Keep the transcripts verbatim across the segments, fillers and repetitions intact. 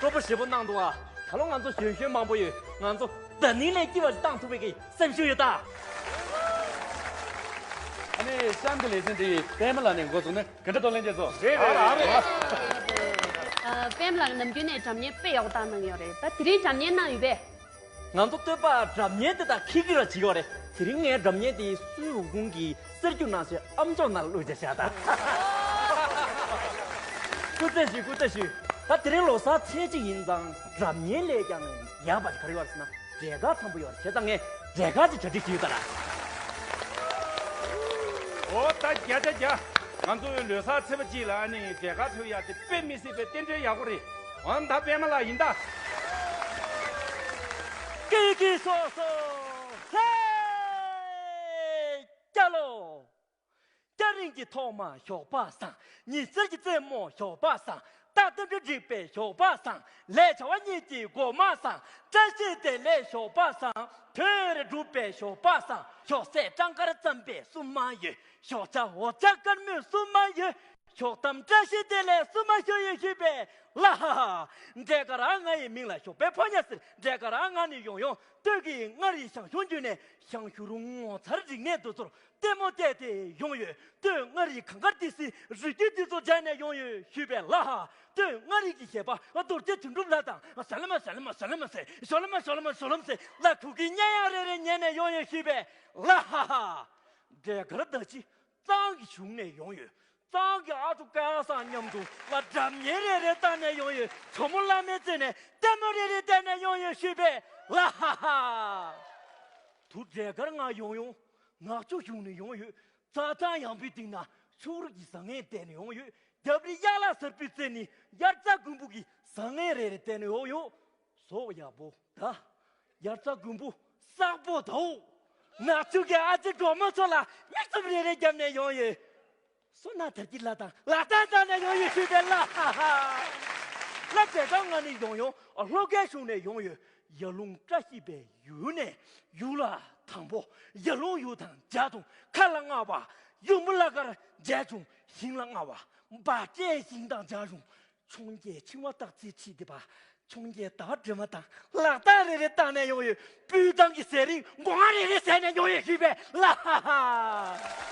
སྤྲོ་པོ་ཞེ་པོ་གནང་འདུག་ཨ། ད་ལོ་ང་ཚོ་གཞོན་གཞོན་མང་པོ་ཡོད། ང་ཚོ་ད་ནིང་ལས་སྐྱིད་པ་ཞིག་བཏང་ཐུབ་པའི་གི་སེམས་ཤུགས་ཡོད་ད། ཨ་ནི་གཤམ་གྱི་ལེ་ཚན་འདི་པད་མ་ལགས་ནས་འགོ་བཙུགས་ནས་ག་འདྲ་གཏོང་ལེན་བྱེད་སོ། རེད་རེད། ཨ་རེད། ཨ། པད་མ་ལགས་ནམ་རྒྱུན་ནས་སྒྲ་སྙན་དཔེ་ཡག་པོ་བཏང་གནང་ཡོད་རེད། ད་དེ་རིང་སྒྲ་སྙན་གནང་ཡོད་པས། ང་ཚོ་སྟོད་པ་སྒྲ་སྙན་དེ་དག་ཁྱི་གི་ར་བྱེད་ཡོད་རེད། དེ་རིང་ངའི་སྒྲ་སྙན་དེ་སུའི་འོ་ཀུན་གྱི་གསེར་གྱུ་ནང་བཞིན་ཨམ་ཅོག་ནང་བླུགས་བྱས་བཞག་ད། སྐུ་རྩེད་ཞུ། སྐུ་རྩེད་ཞུ། ད་དེ་རིང་ལོ་གསར་ཚེས་གཅིག་ཡིན་ཙང་སྒྲ་སྙན་ལས་ཀྱང་ཡག་པ་ཞིག་ག་རེ་ཡོད་རེད་ཟེར་ན། འབྲས་དཀར་འཚམ་པོ་ཡོད་རེད། བྱས་ཙང་ངས་འབྲས་དཀར་ཅིག་གྲ་སྒྲིག་བྱས་ཡོད་ད་ར། ཨོ་ད་རྒྱ་རྒྱ་རྒྱ། ང་ཚོའི་ལོ་གསར་ཚེས་པ་གཅིག་ལ་ཨ་ནི་འབྲས་དཀར་ཐོན་ཡག་དེ་དཔེ་མི་སྲིད་པའི་རྟེན་འབྲེལ་ཡག་པོ་རེད། འོ་ད་པད་མ་ལགས་ཡིན་ད། ཀི་ཀི་སོ་སོ། ཧེ། སྐྱ་ལོ། སྐྱ་རེངས་ཀྱི་ཐོག་མ་ཞོགས་པ་བཟང་། ཉི་ཟེར་གྱི་རྩེ་མོ་ཞོགས་པ་བཟང་། རྟག་ཏུ་འགྲོ་འགྲིག་པའི་ཞོགས་པ་བཟང་། ལས་བྱ་བ་གཉིས་ཀྱི་མགོ་མ་བཟང་། བཀྲ་ཤིས་བདེ་ལེགས་ཞོགས་པ་བཟང་། དོན་རེ་འགྲུབ་པའི་ཞོགས་པ་བཟང་། ཞོགས་ཟས་སྤྲང་དཀར་རྩམ་པའི་བསུ་མ་ཡོད། ཞོགས་ཇ་འོ་ཇ་དཀར་མོའི་བསུ་མ་ཡོད། ཞོགས་ཐམ་བཀྲ་ཤིས་བདེ་ལེགས་བསུ་མ་ཞུ་ཡོད་ཞུས་པས། ལ་ཧ་ཧ། འབྲས་དཀར་ང་ཡི་མིང་ལ་ཞོགས་པའི་ཕོ་ཉ་ཟེར། འབྲས་དཀར་ང་ནི་ཡོང་ཡོང་སྟོད་ཀྱི་མངའ་རིས་ཞང་ཞུང་བརྒྱུད་ནས་ཞང་ཞུང་རུ་ངོ་མཚར་རིག་གནས་འདི་ཚོར་ལྟད་མོ་བལྟས་ཏེ་ཡོང་ཡོད། སྟོད་མངའ་རིས་གངས་དཀར་ཏི་སེའི་རི་རྒྱུད་འདི་ཚོ་མཇལ་ནས་ཡོང་ཡོད་ཞུས་པས། ལ་ཧ། སྟོད་མངའ་རིས་ཀྱི་གཞས་པ་རྡོ་རྗེ་དོན་གྲུབ་ལགས་དང་། ཟ་ལ་མ་ཟ་ལ་མ་ཟ་ལ་མ་ཟེར། ཞོ་ལ་མ་ཞོ་ལ་མ་ཞོ་ལ་མ་ཟེར། ལ་ཁུག་གི་སྙན་དབྱངས་རེ་རེ་ཉན་ནས་ཡོང་ཡོད་ཞུས་པས། ལ་ཧ་ཧ། འབྲས་དཀར་ད་ཅི་གཙང་གི་གཞུང་ནས་ཡོང་ཡོད། གཙང་གི་ཨ་ཅོ་སྐལ་བཟང་མཉམ་དུ་ལ་སྒྲ་སྙན་རེ་རེ་བཏང་ནས་ཡོང་ཡོད། ཇོ་མོ་བླ་མའི་རྩེ་ནས་ལྟད་མོ་རེ་རེ་བལྟས་ནས་ཡོང་ཡོད་ཞུས་པས། ལ་ཧ་ཧ། དུ་འབྲས་དཀར་ང་ཡོང་ཡོང་ནག་ཆུ་གཞུང་ནས་ཡོང་ཡོད། རྩྭ་ཐང་ཡངས་པོའི་སྟེང་ན་ཕྱུགས་རིགས་ཀྱི་བཟང་ངན་བལྟས་ནས་ཡོང་ཡོད། རྒྱབ་རི་གཡག་ལ་གཟར་པོའི་རྩེ་ནས་དབྱར་རྩྭ་དགུན་འབུ་གི་བཟང་ངན་རེ་རེ་བལྟས་ནས་ཡོང་ཡོད། ཟོག་ཡག་པོ་ད། དབྱར་རྩྭ་དགུན་འབུ་བསགས་པོ་དའོ། ནག་ཆུ་གི་ཨ་ཅེ་གྲོགས་མོ་ཚོ་ལ་མིག་བཙུམ་རེ་རེ་བརྒྱབ་ནས་ཡོང་ཡོད། སོ་ན་དར་གྱི་ལ་དང་ལ་དང་དང་ནས་ཡོང་ཡོད་ཞུས་པས། ལ་ཧ་ཧ། ལ་འབྲས་དཀར་ང་ནི་ཡོང་ཡོང་ལྷོ་ཁའི་གཞུང་ནས་ཡོང་ཡོད། ཡར་ཀླུང་བཀྲ་ཤིས་པའི་ཡུལ་ནས་ཡུལ་ལ་དང་པོ། ཡར་ཀླུང་ཡུལ་དང་འཇའ་ཐུང་ཁ་ལ་རྔ་བ། ཡུམ་བུ་ལ་དཀར་འཇའ་ཆུང་ཞིང་ལ་རྔ་བ། འབའ་སྤྲེལ་ཞིང་དང་འཇའ་ཆུང་། འཕྱོངས་རྒྱས་འཆིང་བ་སྟག་རྩེའི་ཁྲིད་དེ་པ། འཕྱོངས་རྒྱས་ཟླ་བ་སྒྲོལ་མ་དང་ལག་རྟགས་རེ་རེ་བཏང་ནས་ཡོང་ཡོད། སྤུས་དང་གི་ཟས་རིགས་སྒོ་ང་རེ་རེ་ཟས་ནས་ཡོང་ཡོད་ཞུས་པས། ལ་ཧ་ཧ།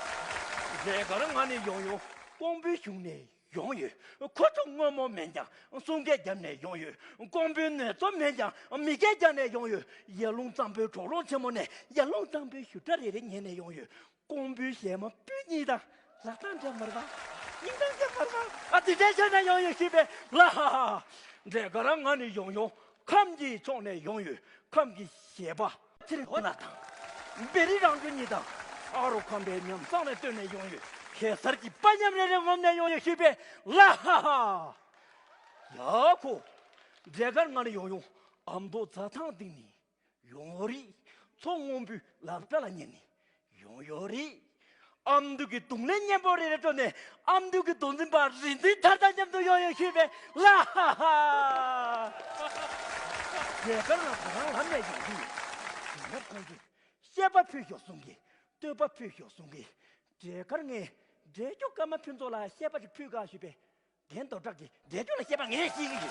འབྲས་དཀར་ང་ནི་ཡོང་ཡོང་ཀོང་པོའི་གཞུང་ནས་ཡོང་ཡོད། ཁོ་ཚོ་སྔོན་མོ་མེད་ཀྱང་གསུང་སྐད་བརྒྱབ་ནས་ཡོང་ཡོད། ཀོང་པོའི་ནུ་ཚོ་མེད་ཀྱང་མི་སྐད་རྒྱག་ནས་ཡོང་ཡོད། ཡར་ཀླུང་གཙང་པོའི་གྲོག་རོང་ཆེན་མོ་ནས་ཡར་ཀླུང་གཙང་པོའི་བཞུར་སྒྲ་རེ་རེ་ཉན་ནས་ཡོང་ཡོད། ཀོང་པོའི་གཞས་མ་སྤུན་གཉིས་དང་ལག་རྟགས་འདྲ་མ་རེད་པ། སྙིང་གཏམ་འདྲ་མ་རེད་པ། ཨ་དེ་འདྲའི་ཆ་ན་ཡོང་ཡོད་ཞུས་པས། ལ་ཧ་ཧ། འབྲས་དཀར་ང་ནི་ཡོང་ཡོང་ཁམས་ཀྱི་ཕྱོགས་ནས་ཡོང་ཡོད། ཁམས་ཀྱི་གཞས་པ་ཚེ་རིང་ལགས་དང་བེ་རི་རང་བྱུང་གཉིས་དང་ཨ་རོ་ཁམས་པའི་ཉམས་བཟང་ནས་བཏོན་ནས་ཡོང་ཡོད། གེ་སར་གྱི་པ་མཉམ་རེ་རེ་ངོམ་ནས་ཡོང་ཡོད་ཞུས་པས། ལ་ཧ་ཧ། ཡ་ཁོ། འབྲས་དཀར་ང་ནི་ཡོང་ཡོང་ཨ་མདོ་རྩྭ་ཐང་སྟེང་ནས། ཡོང་རེད། མཚོ་སྔོན་པོའི་ལམ་བཀྲ་ལ་ཉན་ནས་ཡོང་ཡོད་རེད། ཨ་མདོ་གི་རྡུང་ལེན་སྙན་པོ་རེ་རེ་སྤྲོད་ནས་ཨ་མདོ་གི་མདོ་འཛིན་པ་རིག་འཛིན་ཐར་དང་མཉམ་དུ་ཡོང་ཡོད་ཞུས་པས། ལ་ཧ་ཧ། འབྲས་དཀར་ང་ཁོ་རང་ལམ་ནས་ཡོང་དུས་དེང་རབས་ཁོང་ཚོས་བཤད་པ་ཕུད་ཤོག་གསུང་གི། བསྟོད་པ་ཕུད་ཤོག་གསུང་གི། འབྲས་དཀར་ངས་འབྲས་ཁུག་སྐར་མ་ཕུན་ཚོགས་ལ་བཤད་པ་ཞིག་ཕུལ་ག་ཞུས་པས། རྒན་རྡོར་གྲགས་ཀྱིས་འབྲས་ཁུག་ལ་བཤད་པ་ངས་ཤེས་ཀྱི་ཡོད།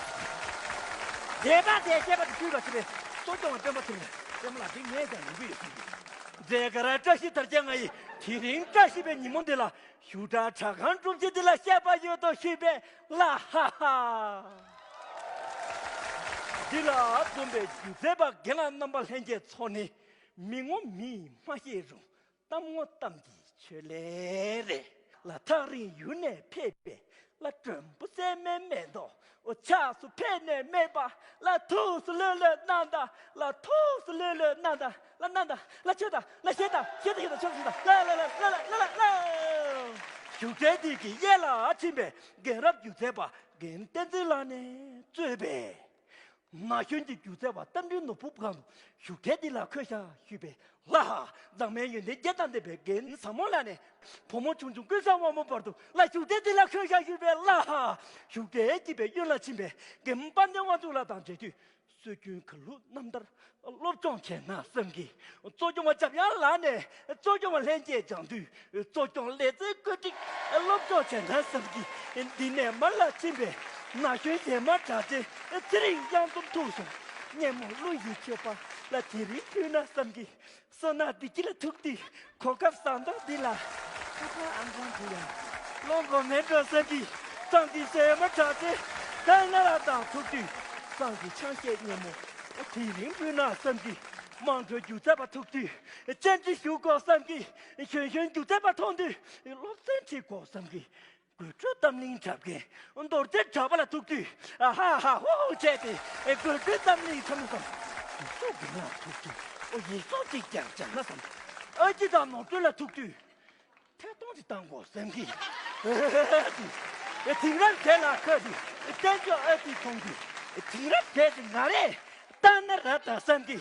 འབྲས་དཀར་དེ་བཤད་པ་དེ་ཕུལ་བ་ཞིག་རེད། གཙོ་སྐྱོང་བ་སྟོན་པ་ཚེ་རིང་ལགས་སྟོན་པ་ལགས་དེ་ངས་ཀྱང་ཡོང་གི་ཡོད་ཟེར་གྱི། འབྲས་དཀར་བཀྲ་ཤིས་དར་རྒྱས་ང་ཡིས་དེ་རིང་བཀྲ་ཤིས་པའི་ཉིན་མོ་འདི་ལ་བཞུགས་གྲྭ་གྲྭ་ཁང་སྒྲུབ་བྱེད་འདི་ལ་བཤད་པ་ཡོད་དོ་ཞུས་པས། ལ་ཧ་ཧ། འདི་ལ་འཛོམས་པའི་སྒྱུ་རྩལ་པ་རྒན་ལགས་རྣམ་པ་ལྷན་རྒྱས་ཚོ་ནི་མི་ངོ་མིས་མ་ཤེས་རུང་། གཏམ་ངོ་གཏམ་གྱི་ཆོས་ལས་རེད། ལ་ཐག་རིང་ཡུལ་ནས་ཕེབས་པའི་ལ་མགྲོན་པོ་སྲན་མའི་མེ་ཏོག །འོ་ཕྱག་སུ་ཕེབས་ནས་སྨྲས་པ། ལ་ཐུགས་སུ་ལྷོད་ལྷོད་གནང་དང་། ལ་ཐུགས་སུ་ལྷོད་ལྷོད་གནང་དང་། ལ་གནང་དང་། ལ་མཆོད་དང་། ལ་བཞེས་དང་། བཞེས་དང་བཞེས་དང་མཆོད་དང་། ལ་ལ་ལ་ལ་ལ་ལ། བཞུགས་གྲལ་འདི་གི་གཡས་ལ་ཕྱིན་པའི་རྒན་རབས་སྒྱུ་རྩལ་པ་རྒན་བསྟན་འཛིན་ལགས་ནས་གཙོས་པའི། ན་གཞོན་གྱི་སྒྱུ་རྩལ་བ་རྟ་མགྲིན་ནོར་བུ་སྒང་དུ་བཞུགས་གྲལ་འདི་ལ་འཁོད་ཤག་ཞུས་པས། ལ་ཧ། མཛངས་མའི་ཡོན་ཏན་བརྒྱད་དང་ལྡན་པའི་རྒན་བཟང་མོ་ལགས་ནས་བུ་མོ་ཆུང་ཆུང་ཀུན་བཟང་དབང་མོ་བར་དུ་ལ་བཞུགས་གྲལ་འདི་ལ་འཁོད་ཤག་ཞུས་པས། ལ་ཧ། བཞུགས་གྲལ་དཀྱིལ་པའི་གཡོན་ལ་ཕྱིན་པའི་རྒན་དཔལ་ལྡན་དབང་ཕྱུག་ལགས་དང་མཇལ་དུས། སྲོལ་རྒྱུན་གར་ལུགས་རྣམ་ཐར་སློབ་སྦྱོང་བྱས་ན་བསམ་གི། གཙོ་སྐྱོང་བ་འཇམ་དབྱངས་ལགས་ནས་གཙོ་སྐྱོང་བ་ལྷན་རྒྱས་སྦྱང་དུས། གཙོ་སྐྱོང་ལེ་ཚན་བཀོད་སྒྲིག་སློབ་སྦྱོང་བྱས་ན་བསམ་གི། འདི་ནས་མར་ལ་ཕྱིན་པའི་ ན་གཞོན་གཞས་མ་གྲགས་ཅན་ཚེ་རིང་གཡང་འཛོམས་ཐུག་སོང་། སྙན་མོ་གླུ་ཡི་མཆོད་པ་ལ་དེ་རིང་ཕུལ་ན་བསམ་གི། བསོད་ནམས་བདེ་སྐྱིད་ལ་ཐུག་དུས་གོ་སྐབས་བཟང་ཐོག་འདི་ལ། ཁ་ཁ་ཨང་ཀང་འདི་ལ་སློང་དགོས་མེད་འགྲོ་བསམ་གི། བསམ་གི་གཞས་མ་གྲགས་ཅན་ད་ན་ར་དང་ཐུག་དུས་བསམ་གི་ཆང་གཞས་སྙན་མོ་དེ་རིང་ཕུལ་ན་བསམ་གི། དམངས་ཁྲོད་སྒྱུ་རྩལ་པ་ཐུག་དུས་བཅར་འདྲི་ཞུ་དགོས་བསམ་གི། གཞོན་གཞོན་སྒྱུ་རྩལ་པ་མཐོང་དུས་སློབ་ཚན་ཁྲིད་དགོས་བསམ་གི། དགོད་བྲོའི་གཏམ་གླེང་འཁྲབ་མཁན་རྡོ་རྗེ་གྲགས་པ་ལ་ཐུག་དུས་ཨ་ཧ་ཧ་ཧོ་ཧོ་བྱས་ཏེ་དགོད་བྲོའི་གཏམ་གླེང་འཁྲབ་ན་བསམ། ཡིག་གཟུགས་གི་ལ་ཐུག་དུས་ཨོ་ཡིག་གཟུགས་གཅིག་ཀྱང་སྦྱང་ན་བསམ། ཨ་ཅེ་དང་ནོར་སྒྲོན་ལ་ཐུག་དུས་ཐད་གཏོང་ཅིག་བཏང་དགོས་བསམ་གི། དེང་རབས་དེ་ལ་ཁ་དུས་བསྟན་བཅོས་ཨ་ཙི་མཐོང་དུས་དེང་རབས་དེ་ཅིག་ང་རེ་ལྟ་ན་ར་ད་བསམ་གི།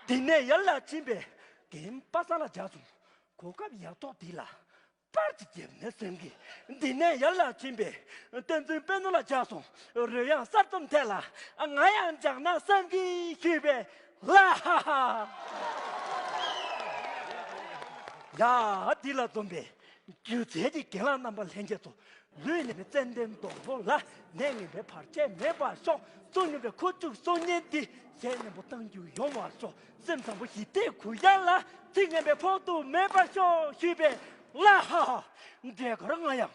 འདི་ནས་ཡར་ལ་ཕྱིན་པས་རྒན་པ་སངས་ལ་སྦྱར་སོང་། གོ་སྐབས་ཡག་ཐོག་འདི་ལ། པར་གྱི་རྒྱབ་ནས་སེམས་ཀྱི། འདི་ནས་ཡར་ལ་ཕྱིན་པས། བསྟན་འཛིན་དཔལ་ནོར་ལ་སྦྱར་སོང་། རོལ་དབྱངས་གསར་རྩོམ་ཐད་ལ། ང་ཡང་སྦྱང་ན་བསམ་གྱིས་ཞུས་པས། ལ་ཧ་ཧ། ཡ་འདི་ལ་འཛོམས་པའི། སྒྱུ་རྩལ་གྱི་རྒན་ལགས་རྣམ་པ་ལྷན་རྒྱས་ཚོ། ལུས་ནས་ཙན་དན་སྡོང་པོ་ལ། ནད་ངན་པའི་བར་ཆད་མེད་པར་ཤོག། བཙོན་ཉམས་པའི་ཁུ་བྱུག་གསོ་མཁན་འདི། ཞལ་ནན་པོ་གཏང་རྒྱུ་ཡོང་བར་ཤོག། སེམས་བཟང་པོ་ཞི་བདེའི་གུ་ཡངས་ལ། ཚིག་ངན་པའི་ཕོག་ཐུག་མེད་པར་ཤོག་ཞུས་པས། ལ་ཧ་ཧ། འབྲས་དཀར་ང་ཡང་།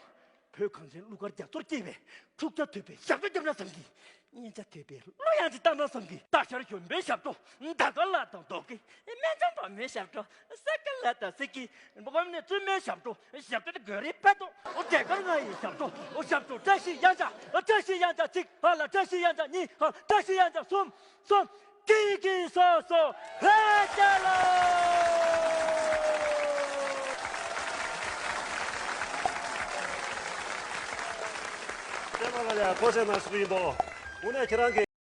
བོད་གངས་ཅན་གླུ་གར་རྒྱ་མཚོར་སྐྱེས་པའི། འཁྲུག་ཆ་དོད་པའི་ཞབས་བྲོ་རྒྱབ་ན་བསམ་གི། སྙན་ཆ་དོད་པའི་གླུ་དབྱངས་ཅིག་བཏང་ན་བསམ་གི། སྟག་ཤར་གཞོན་པའི་ཞབས་བྲོ། ཟླ་དཀར་ལགས་དང་རྡོ་སྐྱེས། སྨན་ལྗོངས་པདྨའི་ཞབས་བྲོ། ས་དཀར་ལགས་དང་སེ་སྐྱིད། འབུམ་ནས་བཙུན་མའི་ཞབས་བྲོ། ཞབས་བྲོ་དེ་གོ་རེ་པད་དོ། འོ་འབྲས་དཀར་ང་ཡི་ཞབས་བྲོ། འོ་ཞབས་བྲོ་བཀྲ་ཤིས་གཡང་ཆགས། བཀྲ་ཤིས་གཡང་ཆགས་གཅིག་ཧ་ལ། བཀྲ་ཤིས་གཡང་ཆགས་གཉིས་ཧ། བཀྲ་ཤིས་གཡང་ཆགས་གསུམ། གསུམ། ཀི་ཀི་སོ་སོ་ཧེ་ཅ་ལོ། ལྟད་མོ་ལ་ཡང་ཐུགས་རྗེ་གནང་ཞུ་གི་ཡིན་པོ། དངོས་གནས་ཁྱེད་རང་གི